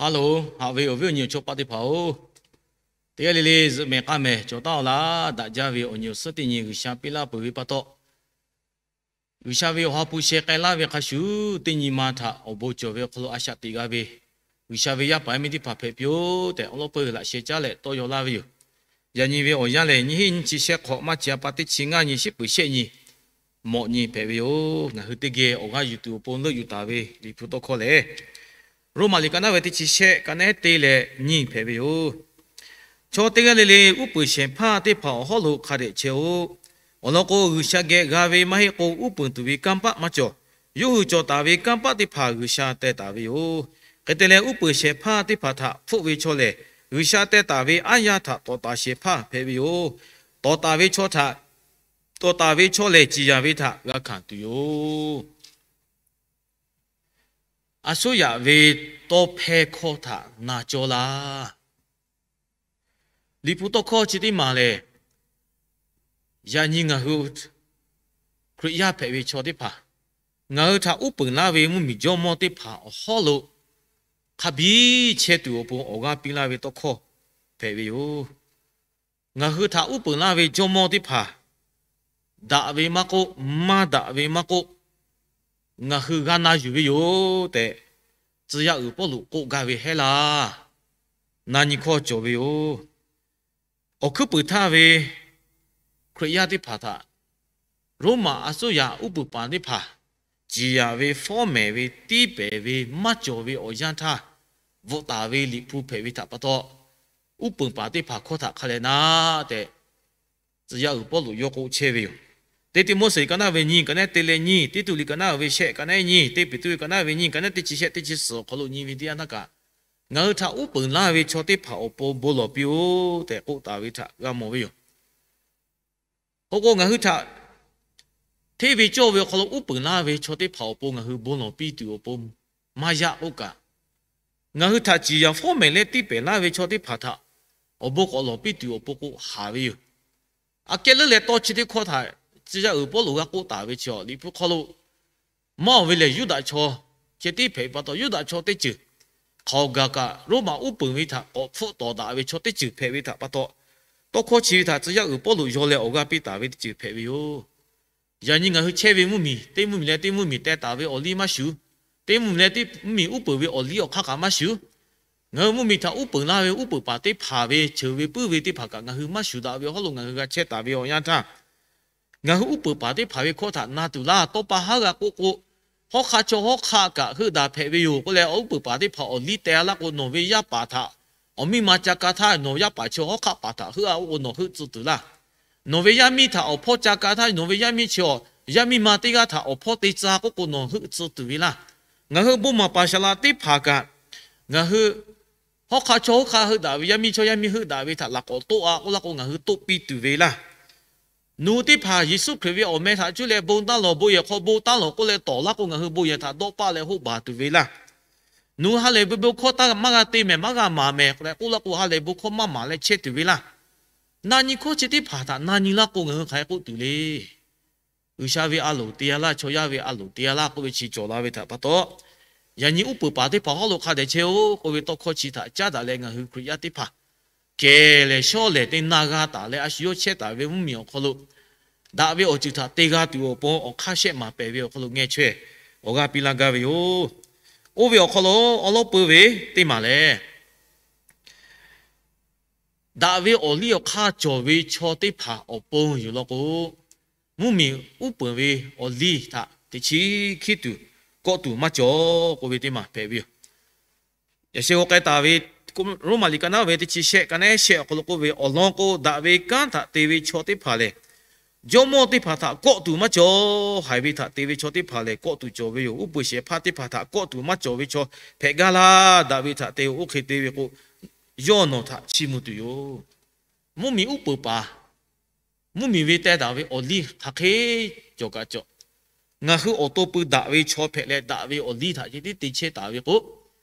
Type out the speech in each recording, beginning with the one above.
Hello, haꞈ ve awˬ viˉ awˬ nyi awˬ chawˇ paˆ teˇ hpaˍ-oˬ, teˇ g'aˇ le le zuhꞈ mehˍ k'aˇ mehˍ cawˬ taˉ-aw laˇ. Daꞈ jaˇ ve awˬ nyi awˬ suhˉ teˇ nyi G'uiˬsha piˇ laˇ peuˬ ve pa taw, G'uiˬsha ve awˬ ha hpu sheh k'ai laˇ ve hk'a shuˍ, teˇ nyi ma htaꞈ awˬ bon cawˬ ve awˬ hk'aw lo a shaꞈ teꞈ g'a ve G'uiˬsha ve yaˇ paˍ yaˇ miˇ teˇ hpaˍ hpehꞈ piˇ-oˬ tehꞈ, awˬ lawn peuˬ laꞈ sheh caˉ leh tawˇ yaw laˇ ve yoˬ. Yaꞈ nyi ve awˬ yanˇ lehˬ, nyiˇ hinˉ nyiˇ chi shehˆ hk'awꞈ maˇ ci a pa teˇ chi ngaˇ nyi shiˉ peuˬ shehˆ nyi mawꞈ nyi hpehꞈ ve yoˬ. Ngaˬ hui teˇ geh awˬ g'aˇ yuˬ tuˬ awˬ pon leuˆ yuˬ taˍ ve Liꞈ hpu tawˇ hkawˇ lehˬ, Roˉmaꞈ liꞈ ka naˉ ve teˇ chi shehˆ ka naˉ te leh nyi hpehꞈ ve yoˬ. Chaw teˇ g'aˇ le le uˉ peunˍ shehˍ hpaˇ teˇ hpaˍ awˬ hawˉ lo hk'a dehꞈ chehˇ-oˆ. Awˬ lawn k'o, G'uiˬsha geh g'a ve maˇ heˆ k'o, uˉ peunˍ tuˬ ve kanˇ paˆ maˇ cawˬ. Yawˇ hui cawˬ taˍ ve kanˇ paˆ teˇ hpaˍ G'uiˬsha teh taˍ ve yoˬ. Hk'e te leh, uˉ peunˍ shehˍ hpaˇ teˇ hpaˍ htaꞈ hpfuhˆ ve chaw lehˬ, G'uiˬsha teh taˍ ve aˉ yanˇ htaꞈ tawˍ taˍ shehˍ hpaˇ hpehꞈ ve yoˬ. Tawˍ taˍ ve chaw htaꞈ, tawˍ taˍ ve chaw lehˬ, ciˍ yanˍ ve htaꞈ g'a hkanˍ tuˬ yoˬ. A suˉ yaꞈ ve tawˇ hpehˇ hkawˇ htaꞈ na cawˇ laˇ. Liꞈ hpu tawˇ hkawˇ chi teˇ maˬ lehˬ, yaꞈ nyi ngaˬ hui Hkriꞈ yaˇ hpehꞈ ve chaw teˇ hpaˍ, ngaˬ hui htaꞈ uˉ peunˍ laˇ ve mvuhˇmiˬ jawˇmawˇ teˇ hpaˍ awˬ hawˉ lo hk'a biˇ chehˇ tuˬ awˬ pon awˬ g'aˇ piˇ laˇ ve tawˇ hkawˇ hpehꞈ ve yoˬ. Ngaˬ hui htaꞈ uˉ peunˍ laˇ ve jawˇmawˇ teˇ hpaˍ, daꞈ ve maˇ k'oˆ, maˇ daꞈ ve maˇ k'oˆ, ngaˬ hui g'a na yuˬ ve yoˬ tehꞈ, tcuh yaˇ uiˍ Pawˇluꞈ k'oˆ gaˇ ve hehˉ laˇ. Na nyi hkawˇ cawˬ ve yoˬ. Awˬ hkuiˉ puiˍ htaˇ ve Hkriꞈ yaˇ teˇ hpaˍ htaꞈ Roˉmaꞈ a suˉ yaꞈ uˉ peunˍ paˍ teˇ hpaˍ ciˍ yanˍ ve, fawˉ mehˍ ve, tiˇ pehˍ ve, maˇ cawˬ ve awˬ yanˇ htaˇ, bvuhꞈ taˍ ve Liꞈ hpu hpehꞈ ve htaꞈ pa taw, uˉ peunˍ paˍ teˇ hpaˍ hkawˇ htaꞈ hk'a leh na tehꞈ, tcuh yaˇ uiˍ Pawˇluꞈ yawˇ k'oˆ chehˇ ve yoˬ. Teˇ Tiˆmoˉseˍ ka naˉ ve nyiˇ ka naˉ te leh nyiˇ, Tiˇtuˆ liꞈ ka naˉ ve shehˆ ka naˉ nyiˇ, Teˇ Peˍtruˆ ka naˉ ve nyiˇ ka naˉ teˇ chi shehˆ teˇ chi suhˍ awˬ hk'aw lo nyi ve teˇ yanˇ htaˇ kaꞈ, ngaˬ hui htaꞈ uˉ peunˍ laˇ ve chaw teˇ hpaˍ awˬ pon bon lawˬ piˇ-oˆ tehꞈ k'oˆ taˍ ve htaꞈ g'a mawˬ ve yoˬ. K'o k'o, ngaˬ hui htaꞈ hteˇ ve cawˇ ve awˬ hk'aw lo uˉ peunˍ laˇ ve chaw teˇ hpaˍ awˬ pon ngaˬ hui bon lawˬ piˇ tuˬ awˬ pon maˇ yaꞈ k'oˆ kaꞈ, ngaˬ hui htaꞈ ciˍ yanˍ fawˉ mehˍ leh tiˇ pehˍ laˇ ve chaw teˇ hpaˍ htaꞈ awˬ bon k'awꞈ lawˬ piˇ tuˬ awˬ pon k'o haˍ ve yoˬ. Aꞈ kehˉ leuˉ leh tawˇ chi teˇ hkawˇ htaꞈ tcuh yaˇ uiˍ Pawˇluꞈ g'a k'oˆ taˍ ve chi Liꞈ hpu hk'aw lo maˇ oˬ ve lehˬ, Yuˇdaꞈ chaw chi teˇ hpehꞈ pa taw, Yuˇdaꞈ chaw teˇ ceuˬ hk'aoˍ gaˬ kaꞈ Roˉmaꞈ uˉ peunˍ ve htaꞈ k'awꞈ hpfuhˆ tawˍ daꞈ ve chaw teˇ ceuˬ hpehꞈ ve htaꞈ pa taw, tawˇ hkawˇ chi ve htaꞈ tcuh yaˇ uiˍ Pawˇluꞈ yaw leh awˬ g'aˇ piˇ taˍ ve teˇ ceuˬ hpehꞈ ve yoˬ. Yaꞈ nyi ngaˬ hui chehˇ ve mvuhˇmiˬ, teˇ mvuhˇmiˬ leh teˇ mvuhˇmiˬ teh taˍ ve awˬ liˇ maˇ shuˍ. Teˇ mvuhˇmiˬ leh teˇ mvuhˇmiˬ uˉ peunˍ ve awˬ liˇ awˬ hk'aˇ kaꞈ maˇ shuˍ. Ngaˬ hui mvuhˇmiˬ htaꞈ uˉ peunˍ laˇ ve uˉ peunˍ paˍ teˇ hpaˍ ve cheuˬ ve puiˉ ve teˇ hpaˍ kaꞈ ngaˬ hui maˇ shuˍ daꞈ ve awˬ hawˉ lo ngaˬ hui g'a chehˇ taˍ ve awˬ yanˇ htaˇ, ngaˬ hui uˉ peunˍ paˍ teˇ hpaˍ ve hkawˇ htaꞈ na tuˬ laˇ. Tawˇ pa haˉ g'a k'oˆ k'o, hawˉ hk'aˆ chaw hawˉ hk'aˆ kaꞈ heuˆ daꞈ hpehꞈ ve yoˬ k'oˆ leh, uˉ peunˍ paˍ teˇ hpaˍ awˬ liˇ teh laˇ k'o, nawˬ ve yaˇ paˍ htaꞈ awˬ miˇ ma ca ka htaˇ nawˬ yaˇ paˍ chi hawˉ hk'aˆ paˍ htaꞈ heuˆ-a k'oˆ k'o nawˬ heuˆ tcuh tuˬ laˇ. Nawˬ ve yaˇ miˇ htaꞈ awˬ hpawˇ ca ka htaˇ nawˬ ve yaˇ miˇ chi awˬ yaˇ miˇ ma teˇ g'aˇ htaꞈ awˬ hpawˇ te tcuh k'oˆ k'o nawˬ heuˆ tcuh tuˬ ve laˇ. Ngaˬ hui bon maˍ paˍ saˍ laꞈ teˇ hpaˍ kaꞈ, ngaˬ hui hawˉ hk'aˆ chaw hawˉ hk'aˆ heuˆ daꞈ ve yaˇ miˇ chaw yaˇ miˇ heuˆ daꞈ ve htaꞈ laꞈ k'awꞈ toˆ-a k'oˆ laˇ k'o, ngaˬ hui toˆ piˇ tuˬ ve laˇ. Nawˬ hui teˇ hpaˍ Yeˍsuˆ Hkriꞈ ve awˬ meh htaꞈ cuˇ leh bon taˇ lawˬ, bon yehˬ hk'aw bon taˇ lawˬ k'oˆ leh tawˍ laˇ k'o, ngaˬ hui bon yehˬ htaꞈ dawˆ paˆ leh hoˆ baˬ tuˬ ve laˇ. Nawˬ hui ha lehˬ bon bon hkawˇ taˇ maˇ g'a te mehˍ, maˇ g'a maˍ mehˍ k'oˆ leh k'oˆ laˇ k'o, ha lehˬ bon hkawˇ maˇ maˍ leh chehˇ tuˬ ve laˇ. Na nyi hkawˇ chi teˇ hpaˍ htaꞈ na nyi laˇ k'o, ngaˬ hui hk'aˬ hk'e k'oˆ tuˬ le. G'uiˬsha ve a loˍ te-a laˇ, chaw yaˇ ve a loˍ te-a laˇ k'oˆ ve chi cawˬ la ve htaꞈ pa taw, yaꞈ nyi uˉ peunˍ paˍ teˇ hpaˍ hawˉ lo hk'a dehꞈ chehˇ-oˆ k'oˆ ve tawˇ hkawˇ chi htaꞈ caˉ daꞈ leh ngaˬ hui Hkriꞈ yaˇ teˇ hpaˍ kehˬ lehˬ shawˉ lehˬ te na g'a taˍ leh a shu yawˇ chehˇ taˍ ve mvuhˇmiˬ awˬ hk'aw lo daꞈ ve awˬ ceuˬ htaꞈ te g'a tuˬ awˬ pon awˬ hk'aˇ shehˆ maˍ pehˍ ve awˬ hk'aw lo ngeh chaweh awˬ g'aˇ piˇ laˇ gaˇ ve yoˬ. Oˇ ve awˬ hk'aw lo awˉ lawˉ peuˬ ve teˇ maˬ lehˬ, daꞈ ve awˬ liˇ awˬ hk'aˇ cawˬ ve chaw teˇ hpaˍ awˬ pon yoˬ law k'o, mvuhˇmiˬ uˉ peunˍ ve awˬ liˇ htaꞈ teꞈ chiˉ hkiˉ tuˬ kawˆ tuˬ maˇ cawˬ k'oˆ ve teˇ maˬ hpehꞈ ve yoˬ. Yaꞈ sheh g'aw k'ai taˍ ve Roˉmaꞈ liꞈ ka naˉ ve teˇ chi shehˆ ka naˉ shehˆ awˬ hk'aw lo k'oˆ ve, awˬ lawn k'o, daꞈ ve kanˉ htaꞈ te ve chaw teˇ hpaˍ lehˬ, jawˇmawˇ teˇ hpaˍ htaꞈ kawˆ tuˬ maˇ cawˬ. Haiˬ ve htaꞈ te ve chaw teˇ hpaˍ lehˬ, kawˆ tuˬ cawˬ ve yoˬ. Uˉ peunˍ shehˍ hpaˇ teˇ hpaˍ htaꞈ kawˆ tuˬ maˇ cawˬ ve chaw hpehꞈ gaˇ laˇ. Daꞈ ve htaꞈ te-o. Oˇ hk'e te ve k'o, yawˇ nawˬ htaꞈ chiˇ mvuh tuˬ yoˬ. Mvuhˇmiˬ uˉ peunˍ paˍ, mvuhˇmiˬ ve teh taˍ ve awˬ liˇ hk'aˬ hk'e cawˬ kaꞈ cawˬ, ngaˬ hui awˬ to pui daꞈ ve chaw hpehꞈ leh, daꞈ ve awˬ liˇ htaꞈ ceh tiˉ te chehˇ taˍ ve k'o,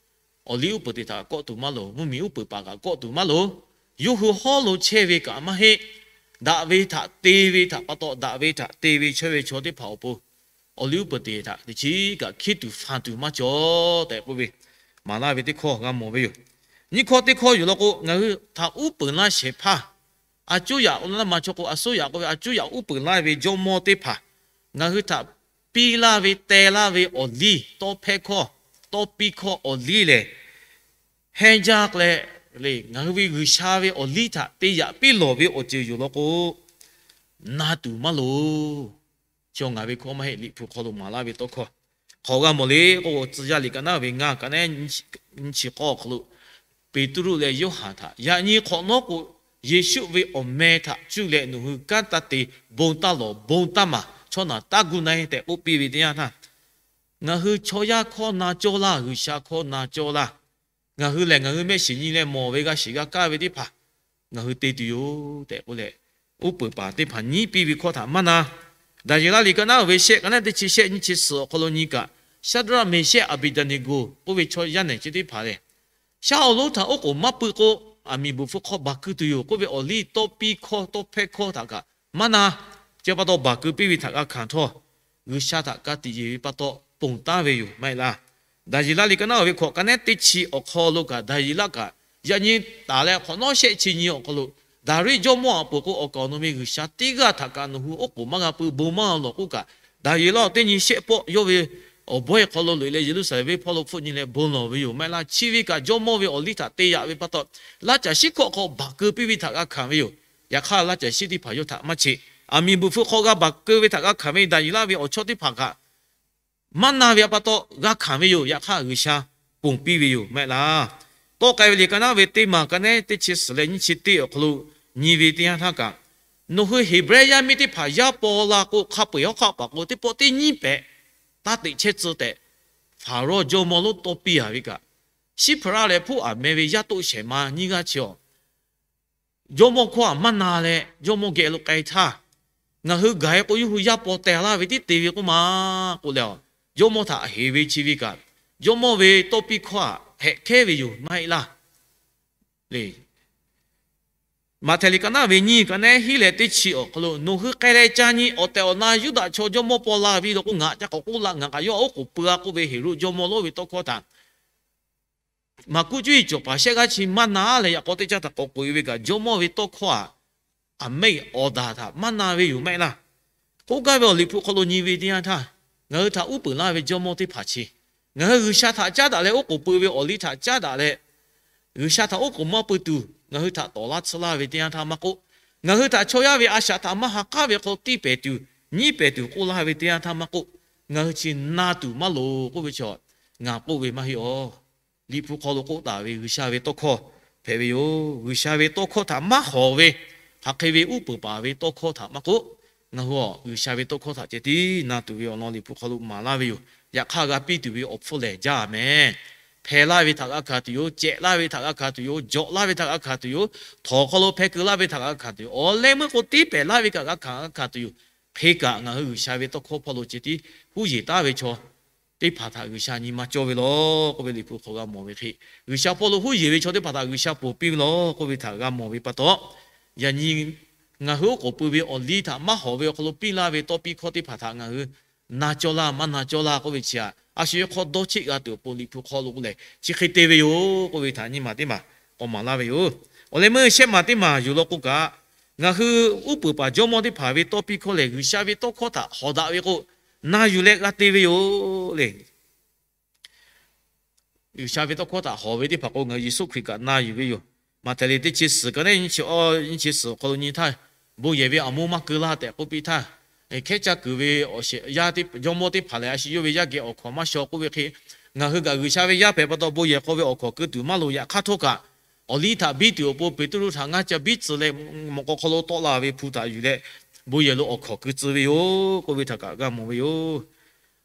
awˬ liˇ uˉ peunˍ teˇ htaꞈ kawˆ tuˬ maˇ loˍ. Mvuhˇmiˬ uˉ peunˍ paˍ kaꞈ kawˆ tuˬ maˇ loˍ. Yawˇ hui hawˉ lo chehˇ ve kaꞈ maˇ heˆ. Daꞈ ve htaꞈ te ve htaꞈ pa taw, daꞈ ve htaꞈ te ve chaweh ve chaw teˇ hpaˍ awˬ pon awˬ liˇ uˉ peunˍ teˇ htaꞈ teꞈ chiˉ kaꞈ hkiˉ tuˬ fanˬ tuˬ maˇ cawˬ tehꞈ k'oˆ ve, maˍ laˇ ve teˇ hkawˇ g'a mawˬ ve yoˬ. Nyiˇ hkawˇ teˇ hkawˇ yoˬ law k'o, ngaˬ hui htaꞈ uˉ peunˍ laˇ shehˍ hpaˇ, a cuˉ yaꞈ k'o, naˇ ma chaw k'o, a suˉ yaꞈ k'oˆ ve, a cuˉ yaꞈ uˉ peunˍ laˇ ve jawˇmawˇ teˇ hpaˍ ngaˬ hui htaꞈ piˇ laˇ ve, teh laˇ ve awˬ liˇ, tawˇ hpehˇ hkawˇ, tawˇ piˇ hkawˇ awˬ liˇ lehˬ, hehnˇ jaˇ leh, ngaˬ hui ve G'uiˬsha ve awˬ liˇ htaꞈ te yaꞈ piˇ lawˬ ve awˬ ceuˬ yoˬ law k'o, na tuˬ maˇ loˍ. Chi ngaˬ ve hkawˇ maˇ heˆ. Liꞈ hpu hk'aw lo maˍ laˇ ve tawˇ hkawˇ hk'aw g'a mawˬ le k'o, Tcuh yaˇ liꞈ ka naˉ ve ngaˇ ka nehˉ nyiˇ chi k'awˇ awˬ hk'aw lo, Peˍtruˆ leh Yoˇhanˬ htaꞈ, Yaꞈ nyi hk'awꞈ nawˉ k'o, Yeˍsuˆ ve awˬ meh htaꞈ cuˇ leh nawˬ hui kanˉ taˇ te, bon taˇ lawˬ, bon taˇ maˍ, chaw naˬ taˇ gu na-e tehꞈ k'oˆ piˇ ve teˇ yanˇ htaˇ, ngaˬ hui chaw yaˇ hkawˇ na cawˇ laˇ, G'uiˬsha hkawˇ na cawˇ laˇ. Ngaˬ hui lehˬ, ngaˬ hui mehˆ shiˍ nyi leh mawˬ ve g'a shiˍ g'a kaˇ ve teˇ hpaˍ ngaˬ hui te tuˬ yoˬ tehꞈ k'oˆ leh, uˉ peunˍ paˍ teˇ hpaˍ nyiˉ piˇ ve hkawˇ htaꞈ maˇ na. Daˍyeˍlaˆ liꞈ ka naˉ ve shehˆ ka naˉ teˇ chi shehˆ nyiˇ chi suhˍ awˬ hk'aw lo nyi kaꞈ, Shaˍdraˆ, Meˍshehˆ, Aˍbeˍdaˍneˍgoˍ k'oˆ ve chaw yaˇ nehˬ chi teˇ hpaˍ lehˬ, shaˉ awˬ lonˉ htaꞈ oˉ k'oˍ maˇ pui k'o, aˬ miˍ buˬ hpfuh hk'aw baˬ keu tuˬ yoˬ k'oˆ ve awˬ liˇ tawˇ piˇ hkawˇ, tawˇ hpehˇ hkawˇ htaꞈ kaꞈ maˇ na. Chi pa taw baˬ keu piˇ ve htaꞈ g'a hkanˍ htawˇ, G'uiˬsha htaꞈ ka tiꞈ yeˬ ve pa taw ponˬ taˍ ve yoˬ maˇ heˆ laˇ. Daˍyeˍlaˆ liꞈ ka naˉ ve hkawꞈ ka nehˉ teˇ chi awˬ hk'aw lo kaꞈ, Daˍyeˍlaˆ kaꞈ yaꞈ nyi taˍ leh hk'awꞈ nawˉ shehˆ chi nyi awˬ hk'aw lo, Daˍriˆ jawˇmawˇ aꞈ poˍ k'o, awˬ kaˍ awˬ nu ve G'uiˬsha teˇ g'aˇ htaꞈ kaꞈ nawˬ hui oˉ k'oˍ maˇ g'a pui, bon maˇ g'a lawˬ k'oˆ kaꞈ, Daˍyeˍlaˆ teˇ nyi shehˆ pawˆ yawˇ ve awˬ bawehˇ hk'aw lo loꞈ-e leh Yeˍruˆsaˍlehnˍ venˇ hpawˇ lo hpfuhˆ nyi leh bon lawˬ ve yoˬ maˇ heˆ laˇ. Chi ve kaꞈ jawˇmawˇ ve awˬ liˇ htaꞈ te yaꞈ ve pa taw, laˇ caˬ shiˉ hkawˇ hk'aw baˬ keu piˇ ve htaꞈ g'a hkanˍ ve yoˬ. Yaꞈ hk'aˇ, laˇ caˬ shiˉ teˇ hpaˍ yawˇ htaꞈ maˇ cheꞈ. Aˬ miˍ buˬ hpfuh hk'aw g'a baˬ keu ve htaꞈ g'a hkanˍ ve Daˍyeˍlaˆ ve awˬ chawˇ teˇ hpaˍ kaꞈ maˇ na ve pa taw g'a hkanˍ ve yoˬ. Yaꞈ hk'aˇ, G'uiˬsha ponˬ piˇ ve yoˬ maˇ heˆ laˇ. Tawˆ k'ai ve liꞈ ka naˉ ve teˇ maˬ ka nehˉ teˇ chi suhˍ leh nyiˇ chi teˇ awˬ hk'aw lo nyi ve teˇ yanˇ htaˇ kaꞈ, nawˬ hui Heˍbrehˇ yaˇ miˇ teˇ hpaˍ yaˇ paw la k'o, hk'a peu-eˬ hawˉ hk'aˆ paˍ k'o, teˇ pawˆ teˇ nyiˉ pehꞈ taˇ teꞈ chehˇ tcuh tehꞈ, Hpaˍrawˇ jawˇmawˇ lonˉ tawˇ piˇ a ve kaꞈ, Shiˉhpaˍraˆ leh Puˉaˍ meh ve yaˇ toˆ shehˍ ma nyiˇ g'aˇ chi awˬ jawˇmawˇ hkawˇ htaꞈ maˇ na leh, jawˇmawˇ geh lo k'ai htaˇ, ngaˬ hui gaˬ-e k'o, yawˇ hui yaˇ paw teh laˇ ve tiˉ te ve k'oˆ ma k'oˆ leh, jawˇmawˇ htaꞈ heˍ ve chi ve kaꞈ, jawˇmawˇ ve tawˇ piˇ hkawˇ htaꞈ hehꞈ hkehˉ ve yoˬ maˇ heˆ laˇ. Maꞈhtehˍ liꞈ ka naˉ ve nyiˇ ka nehˉ hiˉ leh teˇ chi awˬ hk'aw lo, nawˬ hui k'ai leh ca nyi, awˬ tehˬ awˬ na Yuˇdaꞈ chaw jawˇmawˇ paw la ve law k'o, ngaˬ ca k'awꞈ k'oˆ laˇ, ngaˬ kaꞈ yawˇ htaꞈ oˉ k'oˍ pui a k'oˆ ve Heˍroˆ jawˇmawˇ lonˉ ve tawˇ hkawˇ htaꞈ Maˍkuˆ cuˇ yiˍ cawˬ paˍ shehˆ g'aˇ chi maˇ na leh, yaꞈ k'aw teˇ caˇ htaꞈ k'awꞈ k'oꞈ-e ve kaꞈ, jawˇmawˇ ve tawˇ hkawˇ htaꞈ aˬ mehˆ awˬ daꞈ htaꞈ maˇ na ve yoˬ maˇ heˆ laˇ. K'oˆ gaˇ ve awˬ liꞈ hpu hk'aw lo nyi ve teˇ yanˇ htaˇ, ngaˬ hui htaꞈ uˉ peunˍ laˇ ve jawˇmawˇ teˇ hpaˍ chi, ngaˬ hui G'uiˬsha htaꞈ caˉ daꞈ leh oˉ k'oˍ pui ve awˬ liˇ htaꞈ caˉ daꞈ leh, G'uiˬsha htaꞈ oˉ k'oˍ maˇ pui tuˬ ngaˬ hui htaꞈ tawˍ laˇ tsuhˇ laˇ ve teˇ yanˇ htaˇ maˇ k'oˆ, ngaˬ hui htaꞈ chaw yaˇ ve a shaꞈ htaꞈ maˇ ha k'aˉ ve hk'aw tiˇ pehˍ tuˬ, nyiˉ pehˍ tuˬ k'oˆ laˇ ve teˇ yanˇ htaˇ maˇ k'oˆ, ngaˬ hui chi na tuˬ maˇ loˍ k'oˆ ve chi, ngaˬ k'oˆ ve maˇ heˆ awˬ. Liꞈ hpu hk'aw lo k'oˆ taˍ ve G'uiˬsha ve tawˇ hkawˇ hpehꞈ ve yoˬ. G'uiˬsha ve tawˇ hkawˇ htaꞈ maˇ hawˍ ve, hk'aˬ hk'e ve uˉ peunˍ paˍ ve tawˇ hkawˇ htaꞈ maˇ k'oˆ, ngaˬ hui a G'uiˬsha ve tawˇ hkawˇ htaꞈ ceh tiˉ na tuˬ ve awˬ lawn Liꞈ hpu hk'aw lo maˍ laˇ ve yoˬ. Yaꞈ hk'aˇ, g'a piˇ tuˬ ve awˬ hpfuhˇ lehˬ jaˇ mehˍ. Hpeh laˇ ve htaꞈ g'a hkanˍ tuˬ yoˬ. Cehꞈ laˇ ve htaꞈ g'a hkanˍ tuˬ yoˬ. Jawꞈ laˇ ve htaꞈ g'a hkanˍ tuˬ yoˬ. Htawnˍ hk'aw lo hpeh keu laˇ ve htaꞈ g'a hkanˍ tuˬ yoˬ. Awˬ leh meuˇ k'o, tiˉ pehˍ laˇ ve kaꞈ g'a hkanˍ g'a hkanˍ tuˬ yoˬ. Hk'e kaꞈ, ngaˬ hui G'uiˬsha ve tawˇ hkawˇ hpawˇ lo ceh tiˉ huˉ yeˬ taˍ ve chaw teˇ hpaˍ htaꞈ G'uiˬsha nyi ma cawˇ ve law k'oˆ ve Liꞈ hpu hk'aw g'a mawˬ ve hk'e, G'uiˬsha hpawˇ lo huˉ yeˬ ve chaw teˇ hpaˍ htaꞈ G'uiˬsha ponˬ piˇ ve law k'oˆ ve htaꞈ g'a mawˬ ve pa taw, yaꞈ nyi ngaˬ hui oˉ k'oˍ pui ve awˬ liˇ htaꞈ maˇ hawˍ ve awˬ hk'aw lo piˇ laˇ ve tawˇ piˇ hkawˇ teˇ hpaˍ htaꞈ ngaˬ hui na cawˇ laˇ maˇ na cawˇ laˇ k'oˆ ve chi htaꞈ a shu yawˇ hk'aw dawˇ cheˆ g'a tuˬ awˬ pon Liꞈ hpu hk'aw lo lehˬ chi hk'e te ve yoˬ k'oˆ ve htaꞈ nyi maˬ teˇ maˬ k'awꞈ maˍ laˇ ve yoˬ. Awˬ leh meuˇ shehˆ maˬ teˇ maˬ yuˬ law k'o kaꞈ, ngaˬ hui uˉ peunˍ paˍ jawˇmawˇ teˇ hpaˍ ve tawˇ piˇ hkawˇ lehˬ, G'uiˬsha ve tawˇ hkawˇ htaꞈ hawˍ daꞈ ve k'o, na yuˬ leh g'a te ve yoˬ le. G'uiˬsha ve tawˇ hkawˇ htaꞈ hawˍ ve teˇ hpaˍ k'o, ngaˬ hui Yeˍsuˆ Hkriꞈ kaꞈ na yuˬ ve yoˬ. Maꞈhtehˍ liꞈ teˇ chi suhˍ ka nehˉ nyiˇ chi suhˍ awˬ hk'aw lo nyi htaˇ, bon yehˬ ve aˬ moˇ maˇ keu laˇ tehꞈ k'oˆ piˇ htaˇ, hkehˉ caˇ kuiˬ ve awˬ shehˍ yaˇ jawˇmawˇ teˇ hpaˍ lehˬ, a shu yawˇ ve yaˇ geh awˬ hkawnˍ maˇ shaw k'oˆ ve hk'e, ngaˬ hui kaꞈ G'uiˬsha ve yaˇ hpehꞈ pa taw bon yehˬ hk'aw ve awˬ hkawnˍ keu tuˬ maˇ loˍ. Yaꞈ hk'aˇ htawˇ kaꞈ, awˬ liˇ htaꞈ biˇ tuˬ awˬ pon Peˍtruˆ htaꞈ ngaˇ ca biˇ tcuh leh, mawꞈ k'aw hk'aw lo tawˆ la ve hpu htaꞈ yuˬ leh, bon yehˬ lo awˬ hkawnˍ keu tcuh ve yoˬ k'oˆ ve htaꞈ kaꞈ g'a mawˬ ve yoˬ.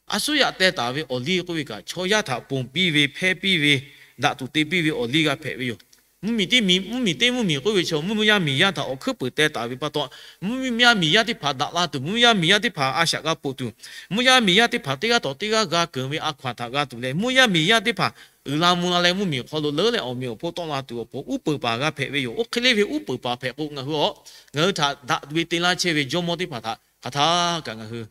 A suˉ yaꞈ teh taˍ ve awˬ liˇ k'oˆ ve kaꞈ, chaw yaˇ htaꞈ ponˬ piˇ ve, hpehˇ piˇ ve, daꞈ tuˬ te piˇ ve awˬ liˇ g'a hpehꞈ ve yoˬ. Mvuhˇmiˬ teˇ miˬ, mvuhˇmiˬ teˇ mvuhˇmiˬ k'oˆ ve chaw, mvuhˇ yaˇ miˬ yaˇ htaꞈ awˬ hkuiˉ peunˍ teh taˍ ve pa taw, mvuhˇ yaˇ miˬ yaˇ teˇ hpaˍ daꞈ la tuˬ, mvuhˇ yaˇ miˬ yaˇ teˇ hpaˍ a shaꞈ g'a poꞈ tuˬ, mvuhˇ yaˇ miˬ yaˇ teˇ hpaˍ teˇ g'aˇ tawˍ teˇ g'aˇ g'a keunˍ ve a hkaw-anˬ htaꞈ g'a tuˬ leh, mvuhˇ yaˇ miˬ yaˇ teˇ hpaˍ uiˍ la mvuh la leh mvuhˇmiˬ hk'aw lo leuˉ leh awˬ meꞈ awˬ hponˇ tawˆ la tuˬ awˬ pon uˉ peunˍ paˍ g'a hpehꞈ ve yoˬ. Oˇ hk'e le ve uˉ peunˍ paˍ hpehꞈ k'o, ngaˬ hui a, ngaˬ hui htaꞈ daꞈ ve te laˇ chehˇ ve jawˇmawˇ teˇ hpaˍ htaꞈ hk'aˬ htaˇ kaꞈ ngaˬ hui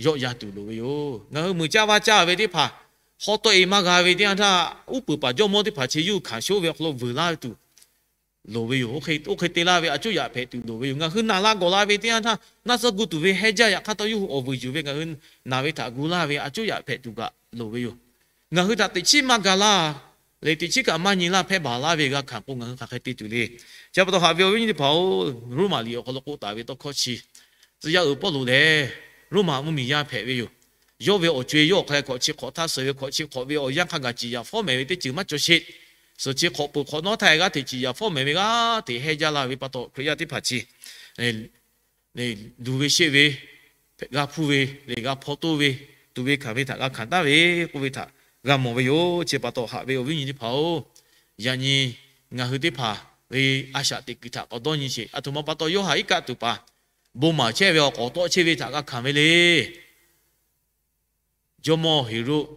yawˆ yan tuˬ loˍ ve yoˬ. Ngaˬ hui muiˬ caˇ vaˇ caˇ ve teˇ hpaˍ, hawˉ tawˆ-e maˇ g'a ve teˇ yanˇ htaˇ, uˉ peunˍ paˍ jawˇmawˇ teˇ hpaˍ chi yuˇ hkanˍ shoˉ ve awˬ hk'aw lo vuiˬ laˇ ve tuˬ loˍ ve yoˬ. Oˇ hk'e te la ve a cuˇ yaꞈ hpehꞈ tuˬ loˍ ve yoˬ. Ngaˬ hui naˬ la gawˬ la ve teˇ yanˇ htaˇ, naˆ tcuhˇ gu tuˬ ve hehnˇ jaˇ. Yaꞈ hk'aˇ htawˇ yawˇ hui awˬ vuiˬ yuˬ ve ngaˬ hui naˬ ve htaꞈ gu laˇ ve a cuˇ yaꞈ hpehꞈ tuˬ kaꞈ loˍ ve yoˬ. Ngaˬ hui htaꞈ teꞈ chiˉ maˇ ga laˇ leh teꞈ chiˉ kaꞈ maˇ nyi laˇ hpehˇ baˬ laˇ ve g'a hkanˍ k'o, ngaˬ hui hk'aˬ hk'e te tuˬ le. Chi pa taw haꞈ ve awˬ viˉ nyi teˇ hpaˍ-oˬ, Roˉmaꞈ liꞈ awˬ hk'aw lo k'oˆ taˍ ve tawˇ hkawˇ chi, tcuh yaˇ uiˍ Pawˇluꞈ lehˬ, Roˉmaꞈ mvuhˇmiˬ yaˇ hpehꞈ ve yoˬ. Yawˇ ve awˬ co-e yawˇ awˬ hk'a leh hkawꞈ chi hk'awꞈ htaˇ suh ve hkawꞈ chi hk'awꞈ ve awˬ yanˇ hk'a gaˬ ciˍ yanˍ fawˉ mehˍ ve teˇ ceuˬ maˇ cawˬ sheˍ. Suhˍ chi hk'awꞈ peuˬ hk'awꞈ nawˉ htaˇ g'aˇ hteꞈ ciˍ yanˍ fawˉ mehˍ ve g'aˇ hteꞈ hehnˇ jaˇ laˇ ve pa taw, Hkriꞈ yaˇ teˇ hpaˍ chi luˬ ve sheˆ ve, g'a hpuˇ ve leh g'a hpaw toˇ ve, tuꞈ ve hkanˍ ve htaꞈ g'a hkanˍ taˍ ve k'oˆ ve htaꞈ g'a mawˬ ve yoˬ. Chi pa taw haꞈ ve awˬ viˉ nyi teˇ hpaˍ-oˬ, yaꞈ nyi ngaˬ hui teˇ hpaˍ ve a shaꞈ teꞈ kuiˬ htaꞈ k'awꞈ dawˇ nyi sheˍ. Aˬ htoꞈ ma pa taw Yoˇhanˬ iˉ kaˆ tuˬ paˍ bon maˍ chehˇ ve awˬ k'awꞈ tawˆ chehˇ ve htaꞈ g'a hkanˍ ve le. Jawˇmawˇ Heˍroˆ,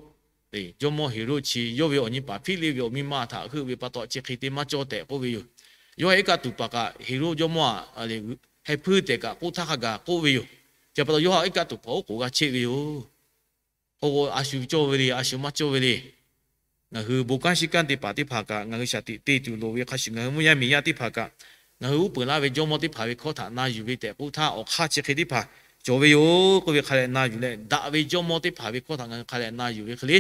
jawˇmawˇ Heˍroˆ chi yawˇ ve awˬ nyi paˍ Hpiˇliˆ ve awˬ miˇ ma htaꞈ heuˆ ve pa taw chi hk'e te maˇ cawˇ tehꞈ k'oˆ ve yoˬ. Yawˇ iˉ kaˆ tuˬ paˍ kaꞈ Heˍroˆ jawˇmawˇ aꞈ, heh hpuiˇ tehꞈ kaꞈ k'oˆ htaˇ hk'a gaˬ k'oˆ ve yoˬ. Chi pa taw Yoˇhanˬ iˉ kaˆ tuˬ paˍ oˉ k'oˍ g'a chehˇ ve yoˬ. K'o k'o, a shu cawˇ ve le, a shu maˇ cawˇ ve le. Ngaˬ hui bon kanˉ shiˉ kanˉ teˇ hpaˍ teˇ hpaˍ kaꞈ ngaˬ hui shaˍ tiꞈ te tuˬ loˍ ve hk'a shuˍ, ngaˬ hui mvuhˇ yaˇ miˬ yaˇ teˇ hpaˍ kaꞈ ngaˬ hui uˉ peunˍ laˇ ve jawˇmawˇ teˇ hpaˍ ve hkawˇ htaꞈ na yuˬ ve tehꞈ k'oˆ htaˇ, awˬ hk'aˇ chi hk'e teˇ hpaˍ cawˬ ve yoˬ k'oˆ ve hk'a leh na yuˬ leh, daꞈ ve jawˇmawˇ teˇ hpaˍ ve hkawˇ htaꞈ ngaˬ hui hk'a leh na yuˬ ve hk'e le.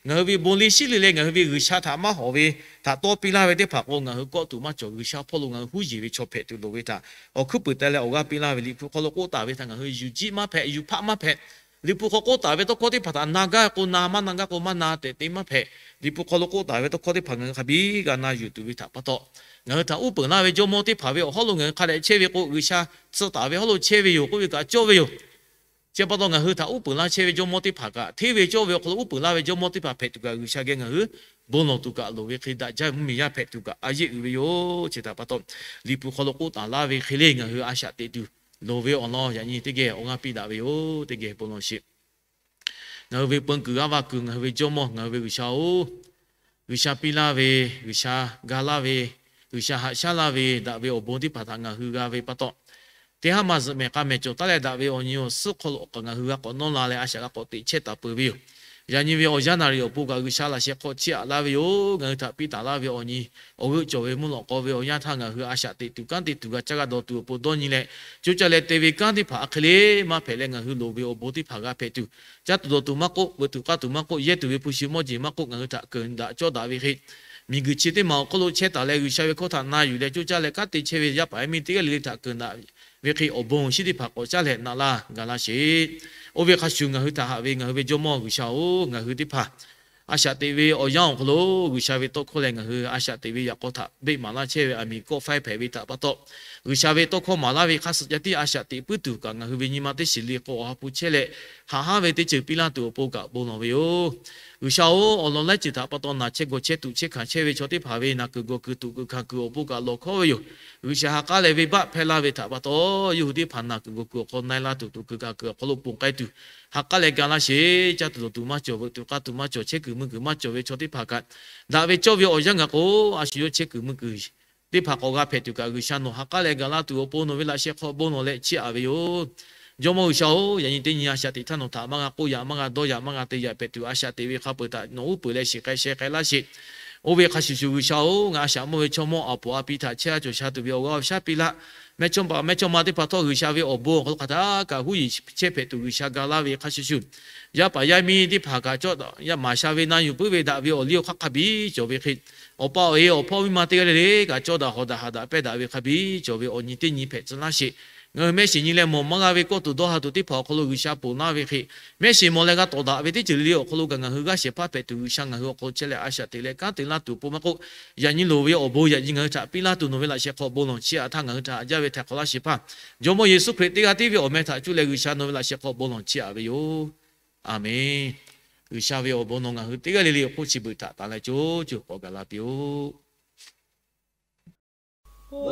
Ngaˬ hui ve bon liˇ shiˉ liˇ leh ngaˬ hui ve G'uiˬsha htaꞈ maˇ hawˍ ve htaꞈ tawˇ piˇ laˇ ve teˇ hpaˍ k'o, ngaˬ hui kawˆ tuˬ maˇ cawˬ. G'uiˬsha hpawˇ lo ngaˬ hui huˉ yeˬ ve chaw hpehꞈ tuˬ loˍ ve htaꞈ awˬ hkuiˉ puiˍ teh leh awˬ g'aˇ piˇ laˇ ve Liꞈ hpu hk'aw lo k'oˆ taˍ ve htaꞈ ngaˬ hui yuˬ jiˆ maˇ hpehꞈ, yuˬ hpaˆ maˇ hpehꞈ. Liꞈ hpu hk'aw k'oˆ taˍ ve tawˇ hkawˇ teˇ hpaˍ htaꞈ na gaˇ k'o na, maˇ na gaˇ k'o maˇ na tehꞈ te maˇ hpehꞈ. Liꞈ hpu hk'aw lo k'oˆ taˍ ve tawˇ hkawˇ teˇ hpaˍ ngaˬ hui hk'a biˇ g'a na yuˬ tuˬ ve htaꞈ pa taw, ngaˬ hui htaꞈ uˉ peunˍ laˇ ve jawˇmawˇ teˇ hpaˍ ve awˬ hawˉ lo ngaˬ hui hk'a dehꞈ chehˇ ve k'o, G'uiˬsha tcuh taˍ ve hawˉ lo chehˇ ve yoˬ k'oˆ ve kaꞈ cawˇ ve yoˬ. Chi pa taw ngaˬ hui htaꞈ uˉ peunˍ laˇ chehˇ ve jawˇmawˇ teˇ hpaˍ kaꞈ, hteˇ ve cawˇ ve awˬ hk'aw lo uˉ peunˍ laˇ ve jawˇmawˇ teˇ hpaˍ hpehꞈ tuˬ kaꞈ, G'uiˬsha geh ngaˬ hui bon lawˬ tuˬ kaꞈ loˍ ve hk'e, daꞈ jaˇ ve mvuhˇmiˬ yaˇ hpehꞈ tuˬ kaꞈ a yeˆ uiˍ ve yoˬ. Chi htaꞈ pa taw, Liꞈ hpu hk'aw lo k'oˆ taˍ laˇ ve hk'e le ngaˬ hui a shaꞈ teꞈ tuˬ loˍ ve awˬ lawn yaꞈ nyi teˇ geh awˬ g'aˇ piˇ daꞈ ve yoˬ. Teˇ geh bon lawˬ sheˍ. Ngaˬ hui ve peun kuiˬ g'aˇ va kuiˬ, ngaˬ hui ve jawˇmawˇ, ngaˬ hui ve G'uiˬsha-oˬ, G'uiˬsha piˇ laˇ ve, G'uiˬsha ga laˇ ve, G'uiˬsha haꞈ shaˉ laˇ ve daꞈ ve awˬ bon teˇ hpaˍ htaꞈ ngaˬ hui g'a ve pa taw, teˇ haˉ maˇ zuhꞈ mehˍ k'a mehˍ cawˬ taˉ leh daꞈ ve awˬ nyi awˬ suhˉ hk'aw lo ngaˬ hui g'a k'awꞈ nawˇ la leh a shaꞈ g'a k'awꞈ teꞈ chehˇ taˍ peuˬ ve yoˬ. Yaꞈ nyi ve awˬ yanˇ naˍ riˍ awˬ pon kaꞈ G'uiˬsha laꞈ sheh hk'aw chiˇ aꞈ laˇ ve yoˬ. Ngaˬ hui htaꞈ piˇ taˍ laˇ ve awˬ nyi awˬ g'euˆ cawˬ ve mvuhˇ lawꞈ k'aw ve awˬ yanˇ htaˇ ngaˬ hui a shaꞈ teꞈ tuˬ kanˉ te tuˬ g'a caˇ g'a dawˬ tuˬ awˬ pon dawˇ nyi leh, co caˇ leh te ve kanˉ teˇ hpaˍ a hk'e le maˇ hpehꞈ leh, ngaˬ hui loˍ ve awˬ bon teˇ hpaˍ g'a hpehꞈ tuˬ, caˇ tuˬ dawˬ tuˬ maˇ k'oˆ, veuꞈ tuˬ k'aˇ tuˬ maˇ k'oˆ, yehˇ tuˬ ve hpu shi mawˇ jeˬ maˇ k'oˆ, ngaˬ hui htaꞈ keunˍ daꞈ cawˇ daꞈ ve hk'e, miˬguiˬ chi teˇ maˬ awˬ hk'aw lo chehˇ taˍ leh G'uiˬsha ve hkawˇ htaꞈ na yuˬ leh co caˇ leh kanˉ te chehˇ ve yaˇ paˍ yaˇ miˇ teˇ g'aˇ le le htaꞈ keunˍ daꞈ ve hk'e awˬ bon awˬ shinˉ teˇ hpaˍ k'awꞈ caˉ leh naꞈ laˇ ga laˇ sheˍ. Oˇ ve hk'a shuˍ ngaˬ hui htaꞈ haꞈ ve ngaˬ hui ve jawˇmawˇ G'uiˬsha-oˬ, ngaˬ hui teˇ hpaˍ a shaꞈ teꞈ ve awˬ yanˇ awˬ hk'aw lo G'uiˬsha ve tawˇ hkawˇ leh ngaˬ hui a shaꞈ teꞈ ve yaꞈ k'aw htaꞈ beˆ maˍ laˇ chehˇ ve aˬ miˍ kawˆ faiˇ hpehꞈ ve htaꞈ pa taw, G'uiˬsha ve tawˇ hkawˇ maˍ laˇ ve hk'a suhˍ ca tiˉ a shaꞈ teꞈ puiˉ tuˬ kaꞈ ngaˬ hui ve nyi ma teˇ shiˍ le k'o awˬ ha hpu chehˇ leh, haꞈ haˉ ve teˇ ceuˬ piˇ laˇ tuˬ awˬ pon kaꞈ bon lawˬ ve yoˬ. G'uiˬsha-oˬ, awˬ lawn laiˉ ceuˬ htaꞈ pa taw naˬ chehˇ gawˬ chehˇ tuꞈ chehˇ hkanˍ chehˇ ve chaw teˇ hpaˍ ve naˬ kuiˬ gawˬ kuiˬ tuꞈ kuiˬ hkanˍ kuiˬ awˬ pon kaꞈ lawˬ hkawˉ ve yoˬ. G'uiˬsha ha k'aˉ leh venˇbaˆ hpehˇ laˇ ve htaꞈ pa taw, yawˇ hui teˇ hpaˍ naˬ kuiˬ gawˬ kuiˬ awˬ hk'aw na-e laˇ tuˬ tuꞈ kuiˬ hkanˍ kuiˬ awˬ hk'aw lo ponˬ k'ai tuˬ, ha k'aˉ leh ga laˇ sheˍ. Caˇ tuˬ dawˬ tuˬ maˇ cawˬ, veuꞈ tuˬ k'aˇ tuˬ maˇ cawˬ, chehˇ kuiˬ mui kuiˬ maˇ cawˬ ve chaw teˇ hpaˍ kaꞈ, daꞈ ve cawˇ ve awˬ yanˇ ngaˬ k'o, a shu yawˇ chehˇ kuiˬ mui kuiˬ teˇ hpaˍ k'awꞈ g'a hpehꞈ tuˬ kaꞈ, G'uiˬsha nawˬ ha k'aˉ leh ga laˇ tuˬ awˬ pon nawˬ ve laꞈ sheh hk'aw bon lawˬ leh chiˇ aꞈ ve yoˬ. Jawˇmawˇ G'uiˬsha-oˬ, yaꞈ nyi teˇ nyi a shaꞈ teꞈ htaˇ nawˬ htaꞈ maˇ g'a k'oˆ yaꞈ, maˇ g'a dawˇ yaꞈ, maˇ g'a te yaꞈ hpehꞈ tuˬ, a shaꞈ teꞈ ve hk'a peuˬ htaꞈ nawˬ uˉ peunˍ leh shiˍ k'ai sheh k'ai laˇ sheˍ. Oˇ ve hk'a shuˍ shuˍ G'uiˬsha-oˬ, ngaˬ a shaꞈ mawˇ ve chaw mawˇ aˬ poˍ a pi htaꞈ chehˇ a cawˬ sha tuˬ ve awˬ g'aˇ awˬ shaˉ piˇ laˇ. Mehˇchawˇma mehˇchawˇma teˇ hpaˍ htawˇ G'uiˬsha ve awˬ bon awˬ hk'aw lo hk'aˬ htaˇ kaꞈ huˉ yeˬ chehˇ hpehꞈ tuˬ G'uiˬsha ga laˇ ve hk'a shuˍ shuˍ, yaˇ paˍ yaˇ miˇ teˇ hpaˍ kaꞈ cawˇ daꞈ yaˇ maˍ sha ve na yuˬ puiˉ ve daꞈ ve awˬ liˇ awˬ hk'aˇ hk'a biˇ cawˬ ve hk'e, awˬ pa awˬ e awˬ hpawˇ miˇ ma teˇ g'aˇ le le kaꞈ cawˇ daꞈ hawˍ daꞈ haꞈ daꞈ pehˇ daꞈ ve hk'a biˇ cawˬ ve awˬ nyi teˇ nyi hpehꞈ tcuh laˇ sheˍ. Ngaˬ hui mehˆ shiˍ nyi leh mawˬ maˇ g'a ve kawˇ tuˬ dawˇ ha tuˬ teˇ hpaˍ awˬ hk'aw lo G'uiˬsha ponˬ laˇ ve hk'e, mehˆ shiˍ mawˬ leh g'a tawˍ daꞈ ve teˇ ceuˬ le le awˬ hk'aw lo kaꞈ ngaˬ hui g'aˇ shehˍ hpaˇ hpehꞈ tuˬ G'uiˬsha ngaˬ hui awˬ hk'aw lo chehˇ leh a shaꞈ teꞈ leh kanˉ te laˇ tuˬ awˬ pon maˇ k'oˆ, yaꞈ nyi loˍ ve awˬ bon yaꞈ nyi ngaˬ hui htaꞈ piˇ laˇ tuˬ nawˬ ve laꞈ sheh hk'aw bon lawˬ chiˇ aꞈ htaˇ ngaˬ hui htaꞈ haꞈ jaˇ ve htaiˍ hk'awꞈ laˇ sheˍ hpaˇ, Jawˇmawˇ Yeˍsuˆ Hkriꞈ teˇ g'aˇ tiˉ ve awˬ meh htaꞈ cuˇ leh G'uiˬsha nawˬ ve laꞈ sheh hk'aw bon lawˬ chiˇ aꞈ ve yoˬ. Aˬmenˍ. G'uiˬsha ve awˬ bon nawˬ ngaˬ hui teˇ g'aˇ le le awˬ hk'oˆ chi beuꞈ htaꞈ tanˬ leh co co k'awꞈ gaˬ la piˇ-oˆ. Bon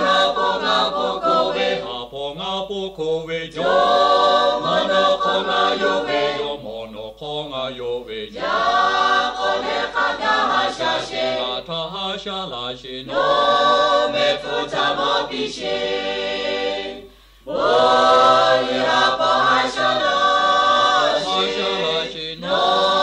ha hpawˇ ngaˇ hpawˇ hk'oˆ ve, ha hpawˇ ngaˇ hpawˇ hk'oˆ ve, jawˇmawˇ nawˬ hk'awˇ ngaˬ yawˇ ve, jawˇmawˇ nawˬ hk'awˇ ngaˬ yawˇ ve, yaꞈ k'aw leh hk'a gaˬ ha sha sheˍ, g'a htaˇ ha sha laˇ sheˍ, nawˬ mehˆ hpfuhˇ htaꞈ maˇ piˇ sheˍ. Bon ha hpawˇ ha sha laˇ sheˍ, nawˬ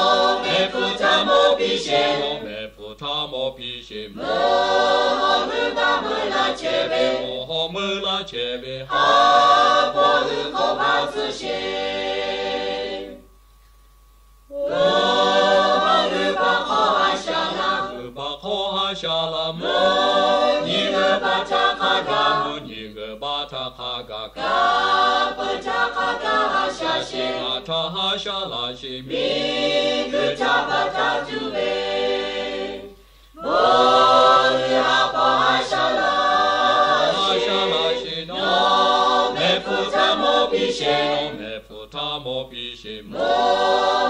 chehˇ ve, mvuhˇ hawˉ meuˇ laˇ chehˇ ve, haˉ pawˇ g'uiˬ hk'awꞈ baˆ tcuhˉ sheˍ. Oˇ, g'uiˬ baˆ hk'aw ha sha laˇ, g'uiˬ baˆ hk'aw ha sha laˇ, mvuhˇ nyi g'uiˬ baˆ htaꞈ hk'a gaˬ, mvuhˇ nyi g'uiˬ baˆ htaꞈ hk'a gaˬ, kanˉ pui htaꞈ hk'a gaˬ ha sha sheˍ, ngaˬ htaꞈ ha sha laˇ sheˍ, miˬguiˬ htaꞈ baˬ taˍ tuˬ ve. Bon g'uiˬ ha hpawˇ ha sha laˇ, ha sha laˇ sheˍ, nawˬ mehˆ hpfuhˇ htaꞈ mawˬ piˇ sheˍ, nawˬ mehˆ hpfuhˇ htaꞈ mawˬ piˇ sheˍ, mvuhˇ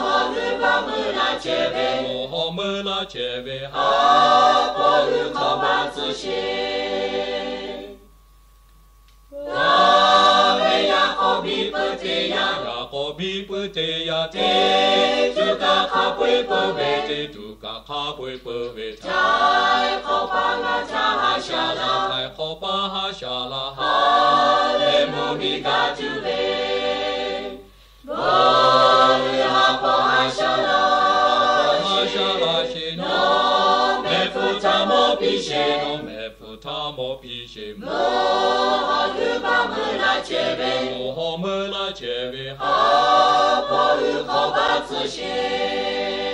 hawˉ g'uiˬ baˆ meuˇ laˇ chehˇ ve, mvuhˇ hawˉ meuˇ laˇ chehˇ ve, haˉ pawˇ g'uiˬ hk'awꞈ baˆ tcuhˉ sheˍ. Taˇ ve yaˇ k'awꞈ biˇ peuˬ teˇ yanˇ, yaˇ k'awꞈ biˇ peuˬ teˇ yanˇ, teˇ tuˬ kaꞈ hk'a peu-eˬ peuˬ ve, teˇ tuˬ kaꞈ hk'a peu-eˬ peuˬ ve, htaiˍ hk'awꞈ paˍ ngaˬ htaꞈ ha sha laˇ, htaiˍ hk'awꞈ paˍ ha sha laˇ, ha lehˬ mvuhˇ miˬ gaˬ tuˬ ve. Bon g'uiˬ ha hpawˇ ha sha laˇ, ha sha laˇ sheˍ, nawˬ mehˆ hpfuhˇ htaꞈ mawˬ piˇ sheˍ, nawˬ mehˆ hpfuhˇ htaꞈ mawˬ piˇ sheˍ, mvuhˇ hawˉ g'uiˬ baˆ meuˇ laˇ chehˇ ve, mvuhˇ hawˉ meuˇ laˇ chehˇ ve, haˉ pawˇ g'uiˬ hk'awꞈ baˆ tcuhˉ sheˍ.